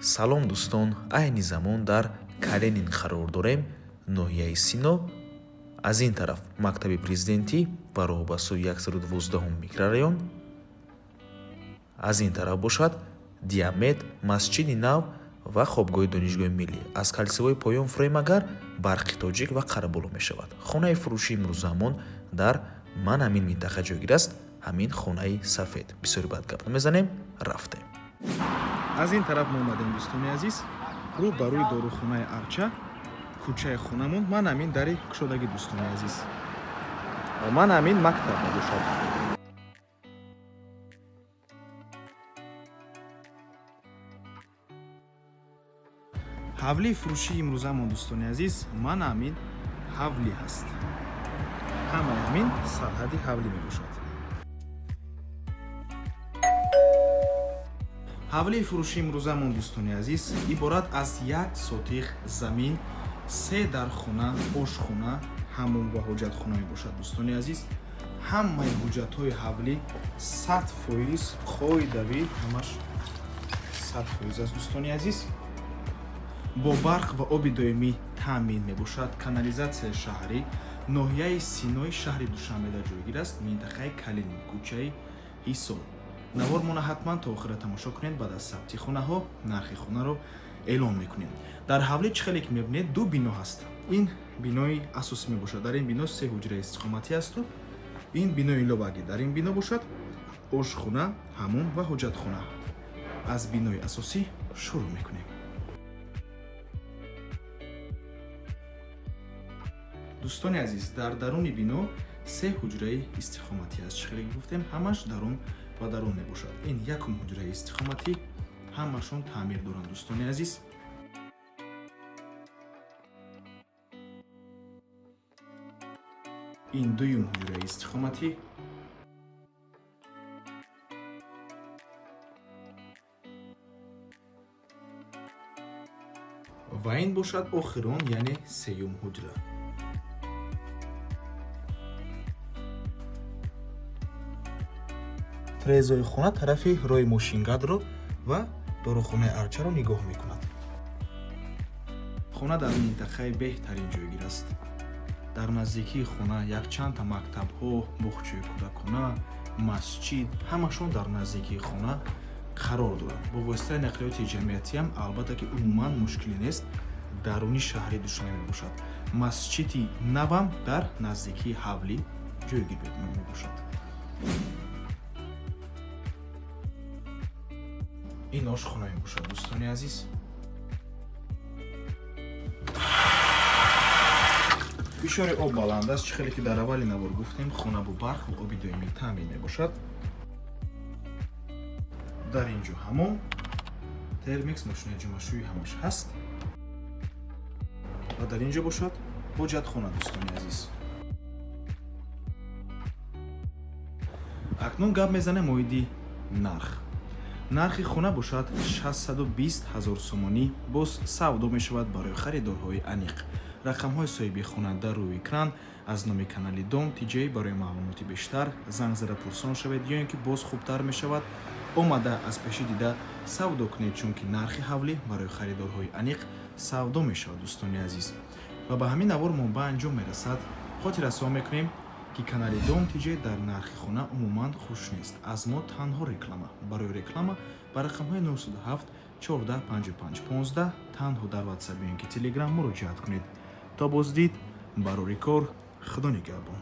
Салом, дӯстон! Айни замон дар Калинин қарор дорем, ноҳияи Сино. Аз ин тараф мактаби президентӣ ва роҳ ба сӯи 112 микрорайон, аз ин тараф бошад Диамед, масҷиди нав ва хобгоҳи Донишгоҳи миллӣ. Аз кольцевой поён фуроем агар, Барқи Тоҷик ва Қараболо мешавад. Хонаи фурӯшии имрӯзамон дар ман ҳамин минтақа ҷойгир аст, ҳамин хонаи сафед. Бисёри бад гап намезанем, рафтем. Аз ин тараф мо омадем, дӯстони азиз, рӯ ба рӯи дорухонаи Арча, кӯчаи хонамон ман ҳамин дари кушодагӣ, дӯстони азиз, ман ҳамин мактаб мебошад. Ҳавлии фурӯшии имрӯзамон, дӯстони азиз, ман ҳамин ҳавлӣ ҳаст. Ҳамаи ҳамин сарҳади ҳавлӣ мебошад. Ҳавлии фурӯшии имрӯзамон, дӯстони азиз, иборат аз як сотих замин, се дархона, ошхона, ҳаммом ва ҳоҷатхона мебошад. Дӯстони азиз, ҳамаи ҳуҷҷатҳои ҳавлӣ 100% қоидавӣ, ҳамаш 100% аст. Дӯстони азиз, бо барқ ва оби доимӣ таъмин мебошад, канализатсияи шаҳрӣ. Ноҳияи Синои шаҳри Душанбеда ҷойгир аст, минтақаи Калинин, кӯчаи Ҳисор. Навормона ҳатман то охира тамошо кунед. Баъд аз сабти хонаҳо нархи хонаро эълон мекунем. Дар ҳавлӣ, чӣ хеле ки мебинед, ду бино ҳаст. Ин бинои асосӣ мебошад, дар ин бино се ҳуҷраи истиқоматӣ ҳасту ин бинои иловагӣ. Дар ин бино бошад ошхона, ҳаммом ва ҳоҷатхона. Аз бинои асосӣ шурӯъ мекунем. Дӯстони азиз, дар даруни бино се ҳуҷраи истиқоматӣ аст. Чӣ хеле гуфтем, ҳамаш дарун ба дарун мебошад. Ин якум ҳуҷраи истиқоматӣ, ҳамашон таъмир доранд, дӯстони азиз. Ин дуюм ҳуҷраи истиқоматӣ ва ин бошад охирон, яъне сеюм ҳуҷра. Трезои хона тарафи роҳи мошингардро ва дорухонаи Арчаро нигоҳ мекунад. Хона дар минтақаи беҳтарин ҷойгир аст. Дар наздикии хона якчандта мактабҳо, боғчаи кӯдакона, масҷид, ҳамашон дар наздикии хона қарор доранд. Бо воситаи нақлиёти ҷамъиятиам албатта ки умуман мушкиле нест. Даруни шаҳри Душанбе мебошад. Масҷиди навам дар наздикии ҳавлӣ ҷойгир мебошад. Ин ошхона мебошад, дӯстони азиз. Фишори об баланд аст. Чӣ хеле ки дар аввали навор гуфтем, хона бо барқ ва оби доимӣ таъмин мебошад. Дар ин ҷо ҳаммом, термекс, мошинаи ҷомашӯӣ, ҳамаш ҳаст ва дар ин ҷо бошад ҳоҷатхона. Дӯстони азиз, акнун гап мезанем оиди нарх. Нархи хона бошад 620 ҳазор сомонӣ, боз савдо мешавад барои харидорҳои аниқ. Рақамҳои соҳиби хона дар рӯи экран. Аз номи канали Дом Тиҷей барои маълумоти бештар занг зада пурсон шавед ё ин ки боз хубтар мешавад омада аз пеши дида савдо кунед, чунки нархи ҳавлӣ барои харидорҳои аниқ савдо мешавад. Дӯстони азиз, ва ба ҳамин навор мо ба анҷом мерасад. Хотиррасон мекунем, ки канали Дом Тиҷей дар нархи хона умуман хуш нест. Аз мо танҳо реклама. Барои реклама ба рақамҳои 907 14 55 15 танҳо дар Ватсап ё ин ки Телеграм муроҷиат кунед. То боздид, барори кор, Худо нигаҳбон.